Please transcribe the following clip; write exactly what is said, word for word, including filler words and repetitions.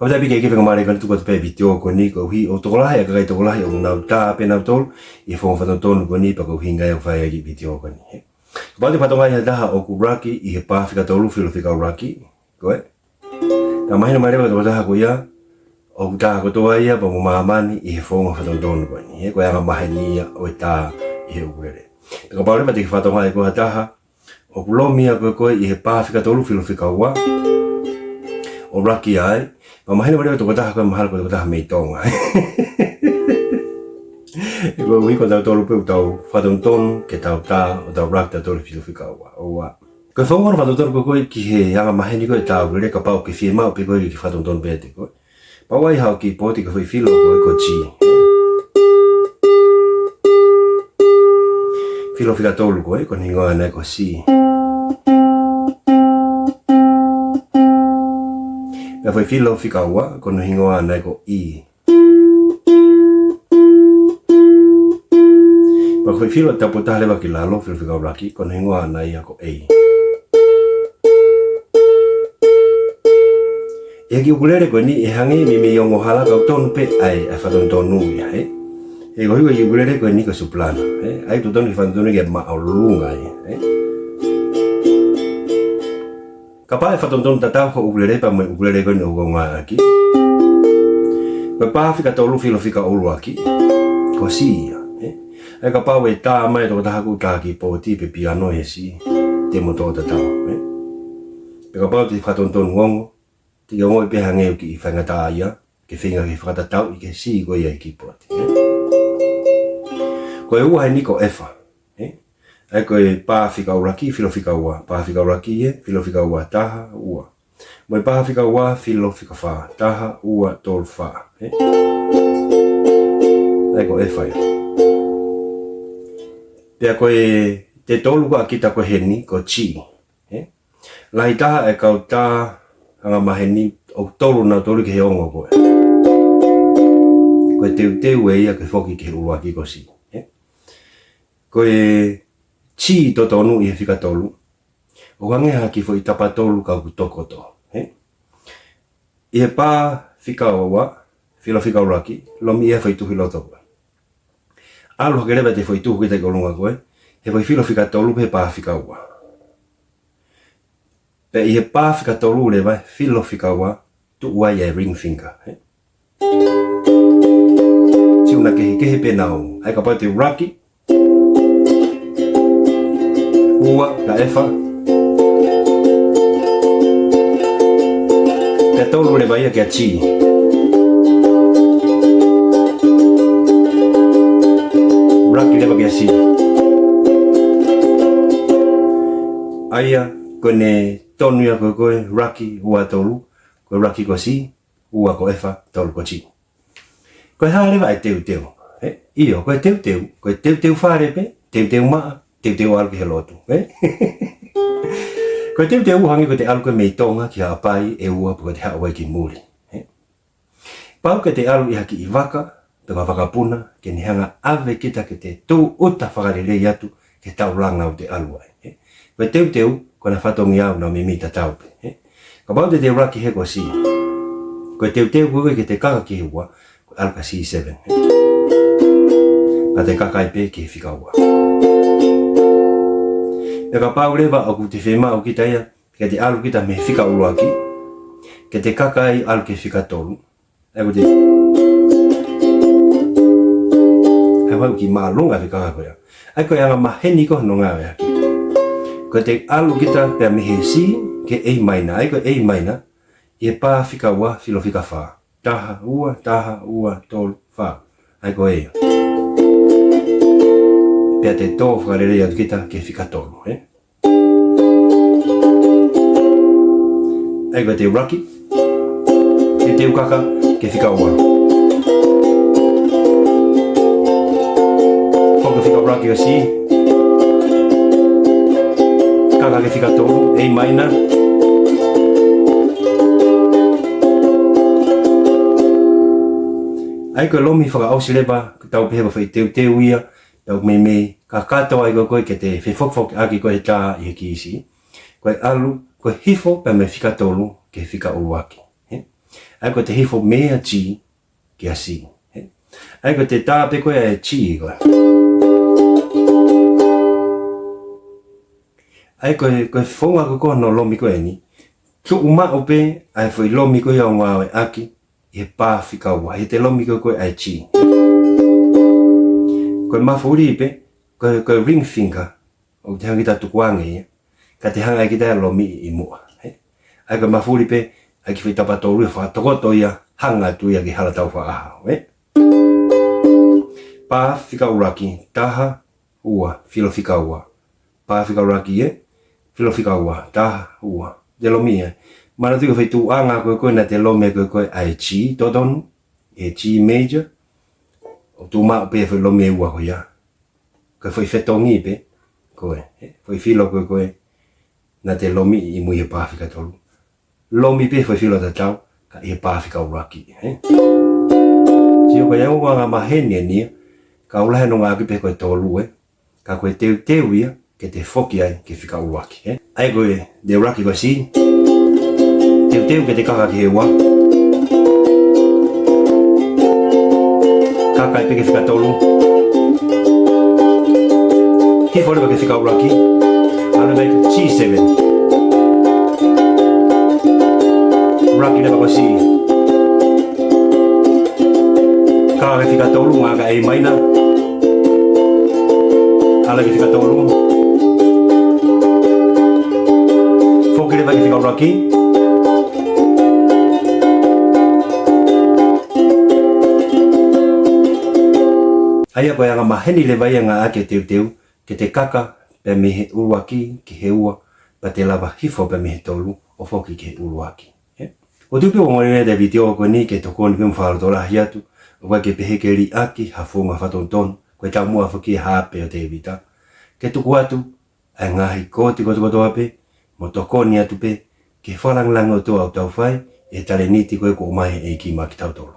Kapau te ke kei fakamālō ʻi he tuku atu pē ʻa e vitiō ko eni, koeʻuhi ʻoku tokolahi ʻa e kakai tokolahi ʻoku nau tā pē nautolu ʻi he founga fakatonutonu ko eni, pea ko e ʻuhinga ia ʻoku fai ai e kiʻi vitiō ko eni, ē. Kapau te ke fakatokangaʻi ha taha ʻoku ʻuluaki ʻi he pā fika tolu, filo fika ʻuluaki, ko ē, ka mahino mai leva ki he tokotaha ko ia ʻoku tā kotoa ia pea mo māmani ʻi he founga fakatonutonu ko eni, ē, ko e anga maheni ia ʻo e tā ʻi he ʻukulele. Pea kapau leva te ke fakatokangaʻi ko ha taha ʻoku lomi ʻa koe ko ē ʻi he pā fika tolu, filo fika ua, ʻo ʻuluaki ai, pea mahino mai leva ki he tokotaha ko ē mahalo ko e tokotaha mei Tonga. Koeʻuhi ko tautolu pē ʻoku tau fakatonutonu ke tau tā, ʻo tau ʻuluaki tautolu filo fika ua. ʻOua. Ko e founga fakatonutonu ko ē ki he anga maheni ko ē tā ʻukulele, kapau ʻoku ke fiemaʻu pē koe ke fakatonutonu pē ʻiate koe, pau ai haʻo kiʻi pooti ko e foʻi filo ko ē ko G. Filo fika tolu ko ē, ko hono hingoa ʻana ia ko C. Pea foʻi filo fika ua, ko hono hingoa ʻana ia ko E. Pea ko e foʻi filo taupotu taha leva ki lalo, filo fika ʻuluaki, ko hono hingoa ʻana ia ko A. ʻI he kiʻi ʻukulele ko eni, ʻe hangē meimei ongo hala ka ʻoku tonu pē ʻa e, ʻa e fakatonutonu ia, ē. He koeʻuhi ko e kiʻi ʻukulele ko eni ko e soprano, ē. ʻA ia ʻoku totonu ke fakatonutonu ke māʻolunga ia, ē. Kapau ʻe fakatonutonu tatau hoʻo ʻukulele pea mo e ʻukulele ko eni ʻoku ou ngāueʻaki, ko e pā fika tolu, filo fika ʻuluaki, ko C ia, ē. ʻA ia kapau ʻe tā mai e tokotaha ʻoku tā kiʻi pooti pe piano ʻi he C, te mo tō tatau, ē. Pea kapau te ke fakatonutonu ongo, te ke ongoʻi pē hangē ʻoku kiʻi faingataʻa ia ke feinga ke fakatatau ʻi he C ko ia ʻi he kiʻi pooti, ē. Ko e ua heni ko F, ē. ʻA ia ko e pā fika ʻuluaki, filo fika ua, pā fika ʻuluaki, ē, filo fika ua, taha, ua. Mo e pā fika ua, filo fika fā, taha, ua, tolu, fā, ē. ʻA ia ko F ia. Pea ko e tolu ko ē ʻa kita ko ē heni ko G, ē. Lahi taha e kau tā anga maheni ʻoku tolu nautolu ki he ongo ko ē. Ko e teuteu ē ia ke foki ki he ʻuluaki ko C, ē. Ko e G totonu ʻi he fika tolu, ʻoku hangē ha kiʻi foʻi tapa tolu ka ʻoku tokoto, ē. ʻI he pā fika ua, filo fika ʻuluaki, lomi ia foʻi tuhu ʻi loto ko ē. ʻAlu hake leva ʻete foʻi tuhu kita ki ʻolunga ko ē, he foʻi filo fika tolu pē he pā fika ua. Pea ʻi he pā fika tolu leva, filo fika ua, tuʻu ai e ring finger, ē. Tiuna kehekehe pē nau. ʻA ia kapau te ʻuluaki, ua, kia F. Pea tolu leva ia kia G. ʻUluaki leva kia C. ʻA ia, ko ʻene tonu ia ko ē ko e ʻuluaki, ua, tolu, ko e ʻuluaki ko C, ua ko F, tolu ko G. Ko e hā leva e teuteu? Ē, ʻio, ko e teuteu, ko e teuteu fale pē, teuteu maʻa, teuteu ʻalu ki he lotu, ē? Ko e teuteu ʻoku hangē ko ʻete ʻalu ko ē mei Tonga ki Haʻapai ʻe ua pea ko ʻete haʻu ai ki muli, ē? Pau ke te ʻalu ʻi ha kiʻi vaka, pe ko ha vakapuna, ke ne hanga ʻave kita ke te tūʻuta fakalelei atu ki he taulanga ʻoku te ʻalu ai, ē? Ko e teuteu, ko ʻena fatongia ʻoku nau meimei tatau pē, ē? Kapau te te ʻuluaki he ko C, ko e teuteu ko ē ke te kaka ki he ua, ko e ʻalu kia C seven, ē? Ka te kaka ai pē ki he fika ua. Pea kapau leva ʻoku te fiemaʻu kita ia, ke te ʻalu kita mei he fika ʻuluaki, ke te kaka ai ʻalu ki he fika tolu, ʻa ia ko te, ʻa ia ko e kiʻi māʻolunga e kaka ko ia. ʻA ia ko e anga maheni ko ē hono ngāueʻaki. Ko ʻete ʻalu kita pea mei he C ki he A minor, ʻa ia ko e A minor, ʻi he pā fika ua, filo fika fā. Taha, ua, taha, ua, tolu, fā. ʻA ia ko ia. Pea te tō fakalelei atu kita ki he fika tolu, ē? ʻA ia ko ʻete ʻuluaki, teuteu kaka ki he fika ua. Foki ki he fika ʻuluaki ʻo C. Kaka ki he fika tolu, A minor. ʻA ia ko e lomi fakaʻosi leva, tau pehē ko e foʻi teuteu ia, tau meimei kakato ai ko ē ko ē ke te fefokifokiʻaki ko ē he tā ʻi he kī C. Ko e ʻalu, ko e hifo pea mei he fika tolu ki he fika ʻuluaki, ē? ʻA ia ko ʻete hifo mei he G ki he C. Hē? ʻA ia ko ʻete tā pē ko ē ʻa e G ko ē. ʻA ia ko e, ko e founga ko ē ko hono lomi ko eni. Tuʻu maʻu pē ʻa e foʻi lomi ko ia ʻoku ngāueʻaki ʻi he pā fika ua, ʻi heʻete lomi ko ē ko ē ʻa e G. Ko e mafuli pē, ko e, ko e ring finger, ʻoku te hanga kita ʻo tukuange ia, ka te hanga ai kita ʻo lomi ʻi muʻa, hē? ʻA ia ko e mafuli pē ʻa e kiʻi foʻi tapa tolu ia, fakatokoto ia, hanga atu ia ki he hala taufaʻāhau, hē? Pā fika ʻuluaki, taha, ua, filo fika ua. Pā fika ʻuluaki, ē? Filo fika ua, taha, ua. Te lomi ia. Manatuʻi ko e foʻi tuʻuʻanga ko ē ko ē naʻa te lomi ko ē ko ē ʻa e G, totonu, ʻi he G major. ʻO tuʻu maʻu pē foʻi lomi ʻe ua ko ia. Ko e foʻi fetongi pē ko ē, ē? Foʻi filo ko ē ko ē naʻa te lomi ʻi mui he pā fika tolu. Lomi pē foʻi filo tatau, ka ʻi he pā fika ʻuluaki, hē? Sio ko ia ʻoku anga maheni eni ia, ka ʻoku lahi hono ngāueʻaki pē ko e tolu, ē? Ka ko e teuteu ia, ke te foki ai ki he fika ʻuluaki, hē? ʻA ia ko ʻete ʻuluaki ko e C. Teuteu ke te kaka ki he ua. Kaka ai pē ki he fika tolu. Hifo leva ki he fika ʻuluaki. ʻAlu mai ki he G seven. ʻUluaki leva ko e C. Kaka ki he fika tolu, ngāueʻaki ʻa e A minor. ʻAlu ki he fika tolu. Foki leva ki he fika ʻuluaki. ʻA ia ko e anga maheni leva ia ʻa e ngāueʻaki e teuteu, ke te kaka pē mei he ʻuluaki ki he ua, pea te lava hifo pē mei he tolu ʻo foki ki he ʻuluaki. Ē? ʻOku ou tui pē ʻoku ngalo ʻa e vitiō ko eni ke tokoni pē mo fakalotolahi atu, ʻoku ʻikai ke pehē ke liʻaki ha founga fakatonutonu, ko e taumuʻa foki ʻa Hape ʻo Tēvita. Ke tuku atu ʻa e ngaahi kooti kotokotoa pē, mo tokoni atu pē ki he fakalāngilangi ʻo e ʻOtua ʻoku tau fai, ʻi he talēniti ko ē kuo ʻomai ʻe he ʻEiki maʻa kitautolu.